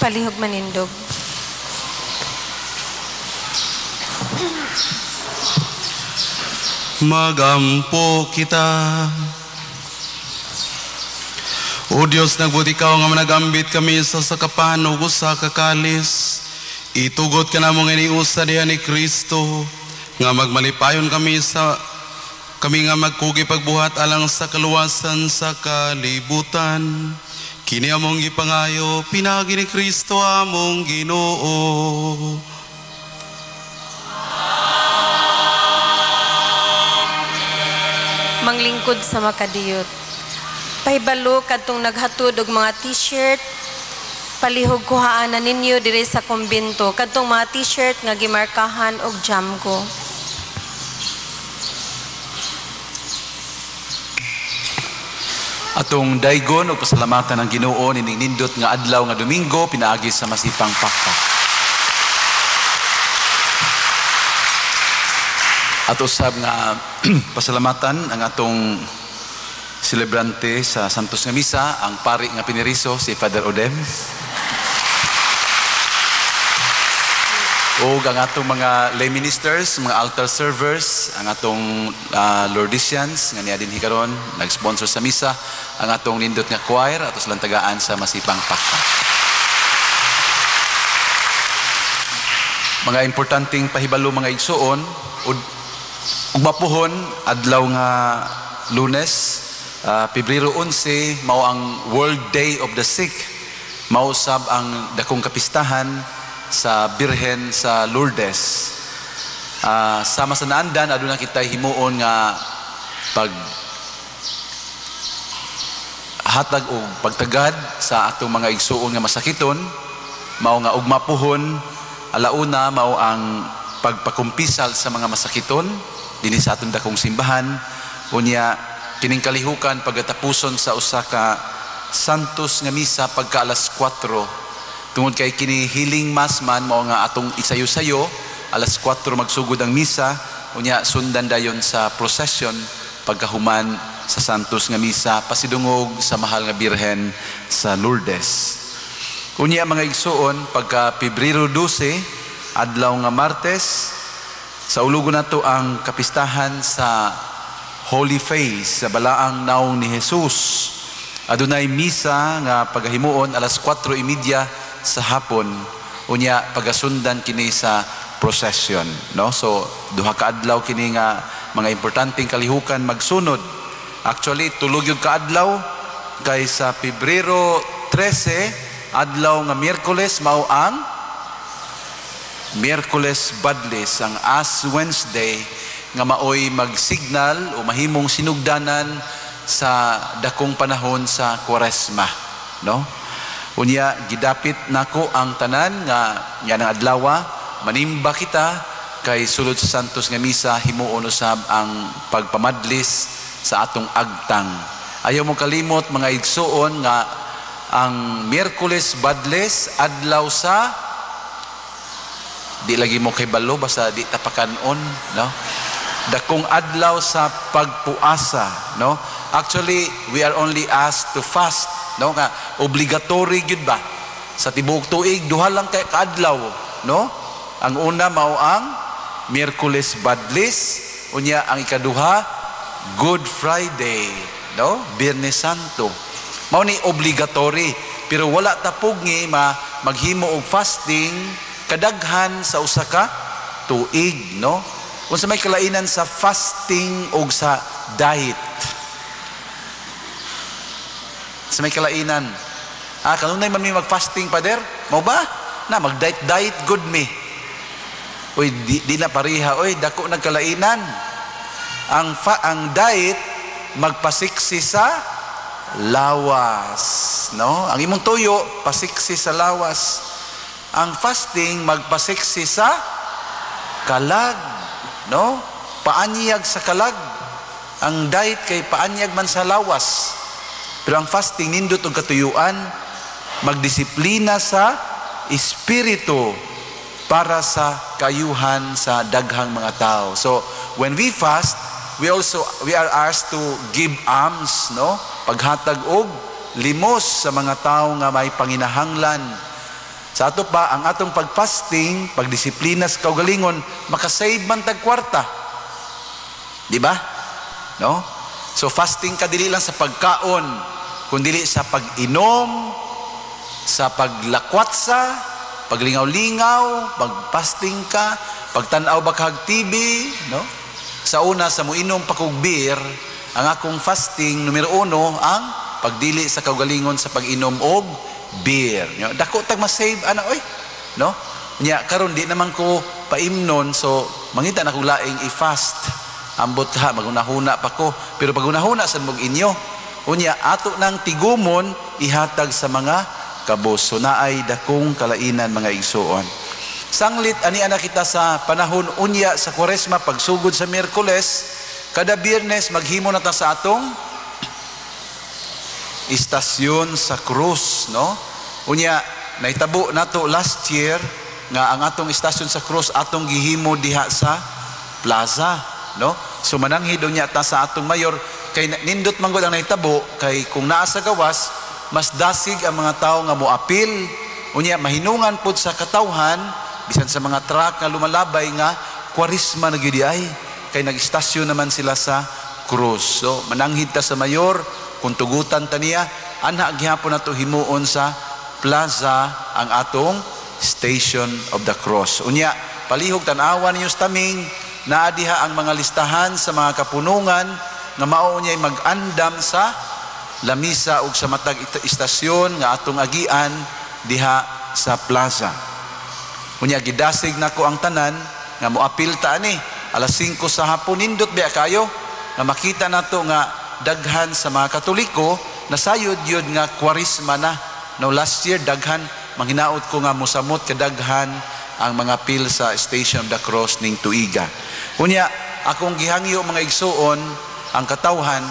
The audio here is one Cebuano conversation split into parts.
Palihog manindog. Magampo kita. O Diyos, nagbuti ikaw nga managambit kami sa sakapan ug usa ka kalis. Itugot ka namong iniusa diha ni Kristo nga magmalipayon kami sa kami nga magkugi pagbuhat alang sa kaluwasan sa kalibutan. Kini among gipangayo pinaagi ni Kristo among Ginoo. Manglingkod sa makadiyot. Pahibalo kadtong naghatod og mga t-shirt, palihog kuhaan na ninyo diri sa kumbento kadtong mga t-shirt nga gimarkahan og Jamco. Atong daygon og pasalamatan ang Ginoo nining nindot nga adlaw nga Domingo pinaagi sa masipang pakpak. Ato usab nga pasalamatan ang atong selebrante sa Santos nga Misa, ang pari nga piniriso si Father Odem. O ang atong mga lay ministers, mga altar servers, ang atong Lourdesians nga niya dinhi karon nag-sponsor sa misa, ang atong nindot nga choir ato silang tagaan sa masipang pakpak. Mga importanteng pahibalo mga igsuon, ug mapuhon adlaw nga Lunes, Pebrero 11, mao ang World Day of the Sick. Mao sab ang dakong kapistahan sa Birhen sa Lourdes. Sama sa naandan, aduna kita himuon nga pag hatag og pagtagad sa atong mga igsuon nga masakiton. Mao nga ugma puhon alauna mao ang pagpakumpisal sa mga masakiton dinhi sa atong dakong simbahan. Unya kining kalihukan pagkatapuson sa usa ka Santos nga misa pagka alas 4, tungod kay kini healing mass man mao nga atong isayo-sayo alas 4 magsugod ang misa, unya sundan dayon sa procession pagkahuman sa Santos nga misa pasidungog sa mahal nga Birhen sa Lourdes. Unya mga igsuon, pagka Pebrero 12 adlaw nga Martes, sa ulugo nato ang kapistahan sa Holy Face, sa balaang naong ni Jesus. Adunay misa nga pagahimuon alas 4:30 sa hapon. Unya pagasundan kini sa procession, no? So duha ka adlaw kini nga mga importanteng kalihukan magsunod. Actually tulog yung kaadlaw kay sa Pebrero 13 adlaw nga Miyerkules mao ang Miyerkules Badlis, ang Ash Wednesday nga maoy magsignal o mahimong sinugdanan sa dakong panahon sa Kwaresma, no? Unya gidapit nako ang tanan nga yan ang adlawa manimba kita kay sulod sa Santos nga misa himuon usab ang pagpamadlis sa atong agtang. Ayaw mo kalimot mga igsuon nga ang Miyerkules Badles adlaw sa di lagi mo kay balo basta di tapakan-on, no? Dakong adlaw sa pagpuasa, no? Actually, we are only asked to fast, no? Nga obligatory gyud ba sa tibuok tuig duha lang kay kaadlaw, no? Ang una mao ang Miyerkules Badlis, unya ang ikaduha Good Friday, no? Biyernes Santo. Mao ni obligatory, pero wala tapugngi ma maghimo og fasting kadaghan sa usa ka tuig, no? Unsa may kalainan sa fasting og sa diet? Sa may kalainan. Kanunay man mi mag-fasting, Pader? Mao ba? Na mag-diet diet good mi. Uy, di na pareha. Uy, dako nagkalainan. Ang diet magpasiksi sa lawas, no? Ang imong tuyo pasiksi sa lawas. Ang fasting magpasiksi sa kalag, no? Paanyag sa kalag. Ang diet kay paanyag man sa lawas. Pero ang fasting nindot og katuyuan, magdisiplina sa espiritu para sa kayuhan sa daghang mga tao. So when we fast, we are asked to give alms, no? Paghatag og limos sa mga tao nga may panginahanglan. Sa ato pa, ang atong pagfasting, pagdisiplina sa kaugalingon, makasave man tag kwarta. Di ba? No? So fasting ka dili lang sa pagkaon, kundili sa pag-inom, sa paglakwatsa, paglingaw-lingaw, pagfasting ka, pagtan-aw ba kag TV, no? Sa una, sa muinom pa kog beer, ang akong fasting numero 1 ang pagdili sa kaugalingon sa pag-inom og beer. No? Dako tag ma-save ana oy, no? Nya karon di naman ko paimnon, so mangita na kog laing i-fast. Ambot ha, magunahuna pa ko, pero pagunahuna sad mog inyo. Unya ato nang tigumon ihatag sa mga kabos. So naay dakong kalainan, mga igsuon. Sanglit ani ana kita sa panahon unya sa Kwaresma, pagsugod sa Miyerkules, kada Biyernes maghimo na ta sa atong istasyon sa krus, no? Unya naitabo nato last year nga ang atong istasyon sa krus atong gihimo diha sa plaza, no? So mananghid unya ta sa atong mayor kay nindot man gud ang nahitabo kay kung naa sa gawas mas dasig ang mga tawo nga moapil. Unya mahinungan pud sa katawhan bisan sa mga truck nga lumalabay nga Kwaresma na gyud ay kay nag-istasyon naman sila sa krus. So mananghid ta sa mayor kung tugutan ta niya, anha gihapon nato himuon sa plaza ang atong Station of the Cross. Unya palihog tan-awan ninyo sa taming, naa diha ang mga listahan sa mga kapunungan nga mao unya'y mag-andam sa lamisa ug sa matag istasyon nga atong agian diha sa plaza. Unya gidasig nako ang tanan nga moapil ta ani alas 5 sa hapon, nindot biya kayo nga makita nato nga daghan sa mga Katoliko nasayod yun nga Kwaresma na. No, last year daghan manghinaot ko nga mosamot kadaghan ang mga pil sa Station of the Cross ning tuiga. Unya akong gihangyo, mga igsuon, ang katawhan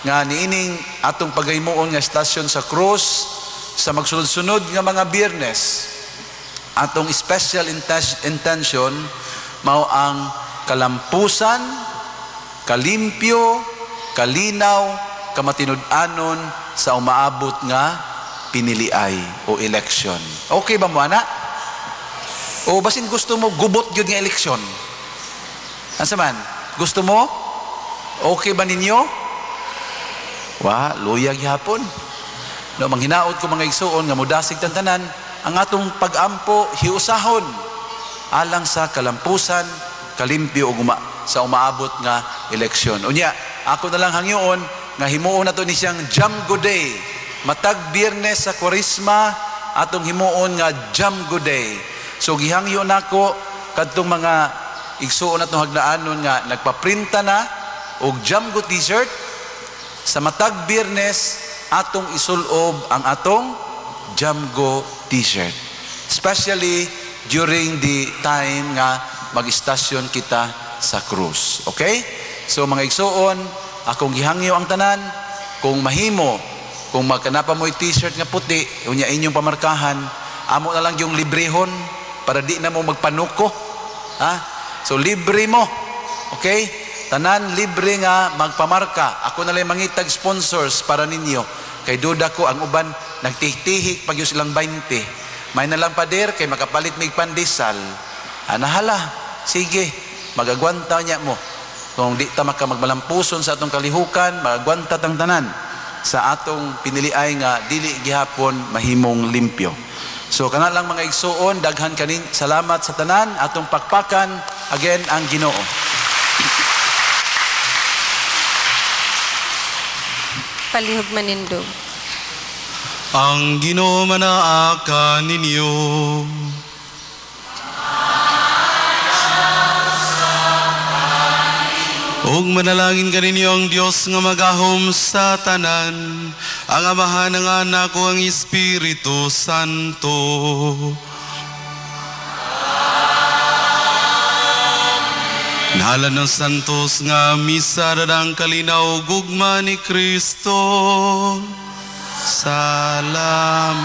nga niining atong pagaymuon nga stasyon sa krus sa magsunod-sunod nga mga Biyernes, atong special intention mao ang kalampusan, kalimpyo, kalinaw, kamatinud-anon sa umaabot nga piniliay o election. Okay ba mo, ana? O basin gusto mo gubot gyud nga eleksyon? Ansa man? Gusto mo? Okay ba ninyo? Wa, luya gihapon. No, manghinaot ko, mga igsuon, nga mudasig tantanan ang atong pag-ampo hiusahon alang sa kalampusan, kalimpyo ug sa umaabot nga eleksyon. Unya, ako na lang hangyoon nga himuon nato ni siyang Jamgo Day. Matag Biyernes sa Kwaresma atong himuon nga Jamgo Day. So gihangyo nako kadtong mga igsuon natong hagnaanon nga nagpaprinta na og Jamgo t-shirt, sa matag Biyernes atong isulob ang atong Jamgo t-shirt. Especially during the time nga mag-istasyon kita sa krus. Okay? So mga igsuon, akong gihangyo ang tanan, kung mahimo, kung magkanapa mo'y t-shirt nga puti, unya inyong pamarkahan, amo na lang yung librehon para di na mo magpanuko. Ha? So libre mo. Okay? Tanan libre nga magpamarka. Ako na lang mangitag sponsors para ninyo. Kay duda ko ang uban nagtihtihik pag silang 20. May na lang pader kay makapalit mig pandesal. Anahala, sige, magagwanta niya mo. Kung di ta maka magmalampuson sa atong kalihukan, magagwanta tang tanan sa atong piniliay nga dili gihapon mahimong limpyo. So kana lang, mga igsuon, daghan kanin salamat sa tanan, atong pakpakan again ang Ginoo. Palihog manindog. Ang Ginoo manaa kaninyo. Ug manalangin kaninyo ang Dios nga magahom sa tanan, ang Amahan, ang Anak ug ang Espiritu Santo. Nahalan ng santos nga misa dadang kalinaw gugma ni Kristo. Salamat.